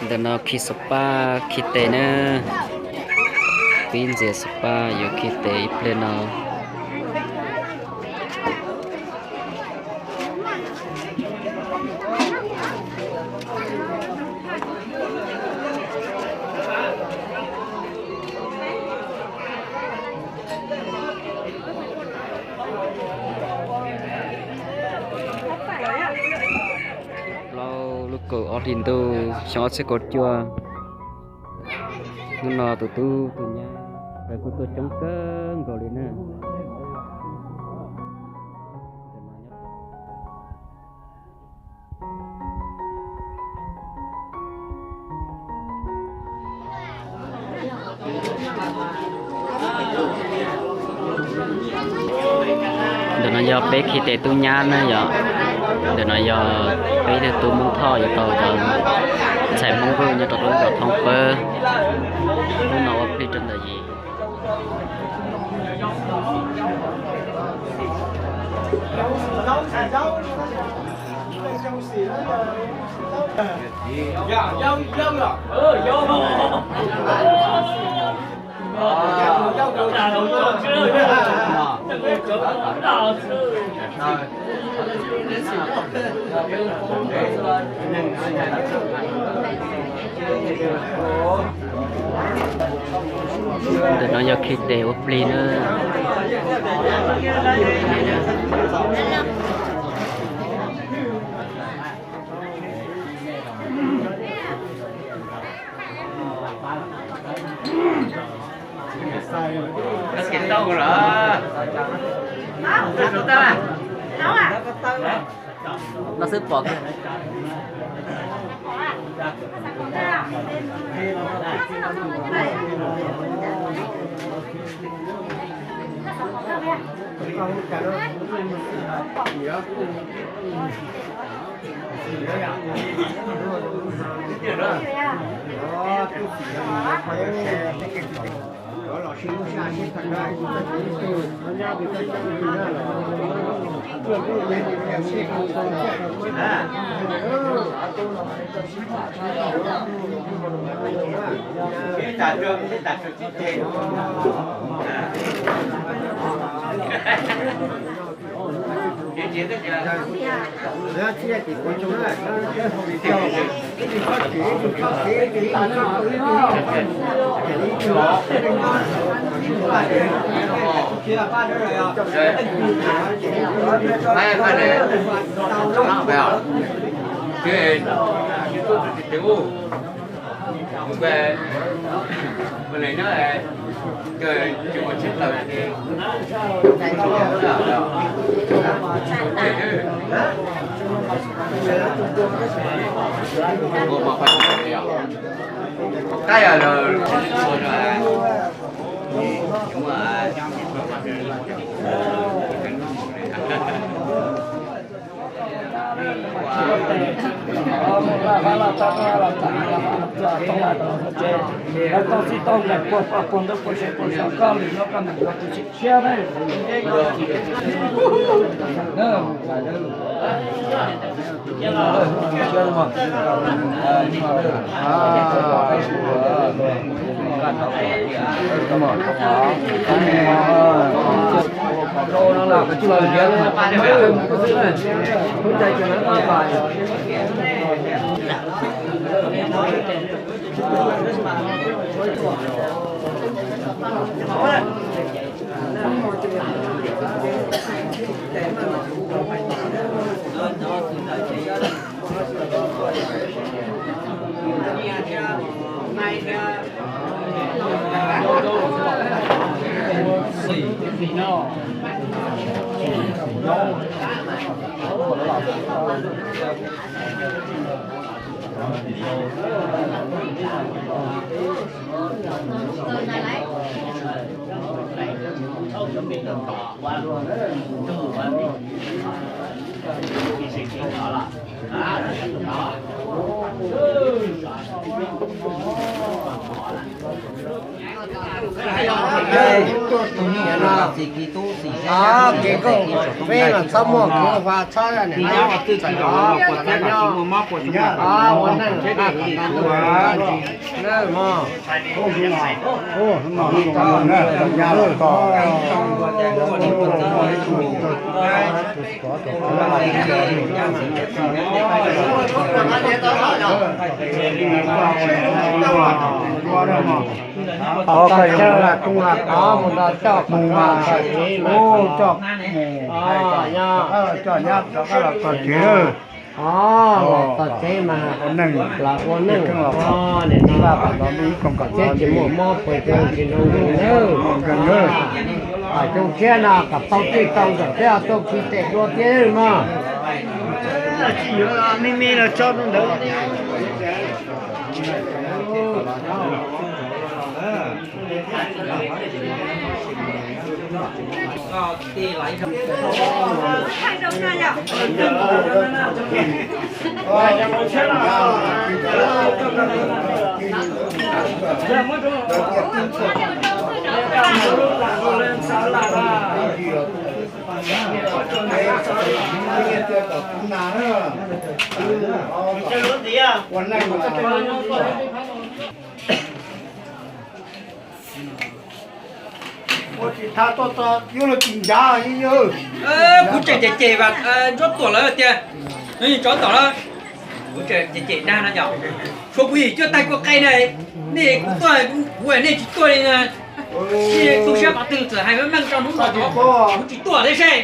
Ntawm no khi xov pab khi tes na. Pib ntxias xov pab yuav khi tes ib pliag no. Plaub lub kaum ob hlis ntuj xyoo ob txhiab kaum cuaj. Hnub no tus tub tus nyab lawv kuj tuaj coob kawg nkaus li na. Ntawm no yog peb khi tes tub nyab na yom. Ntawm no yog peb tug tub Hmoob Thoj yuav tau cov ntxhais Hmoob Vwj nyob rau lub zos Thoob Pawg. Lub no ua plig rau ntawm yim. Ntawm no yog khi tes ua plig na. No xwb pom kiag. Kev koj peb los txhob muaj kev ua txhob ua neej mog. Ov, koj yuav mus laj koob laj kos mus nrog coj mus mas, coj mus hais kom coj nyab rov qab los txog tsev. Ov, los txog tsev mas ua neej, los ua neej, nim no kom txhiab tsis muaj mob pes tsawg tsis nrog nkeeg nawb. Kom xyoo tshiab no kom tau txij tau nkawm thiab tuaj khi tes dua thiab mog. Tsis yuav me me los tso rau ntawd. Ua tsis tau tuaj txog yuav luag tsis ncav. Kuv tseem cem cem Ntsuab Tuam lawv tias, tsov tom lawm. Kuv tseem cem cem dag no yom. Tshuav kuv yim cuaj tag kua qe na, nej kuv tuaj, kuv nej tsis tuaj li na. Nej tu siab qhov twg txawm hais meej meej rau hnub no, kuv tsis tuaj thiab seb.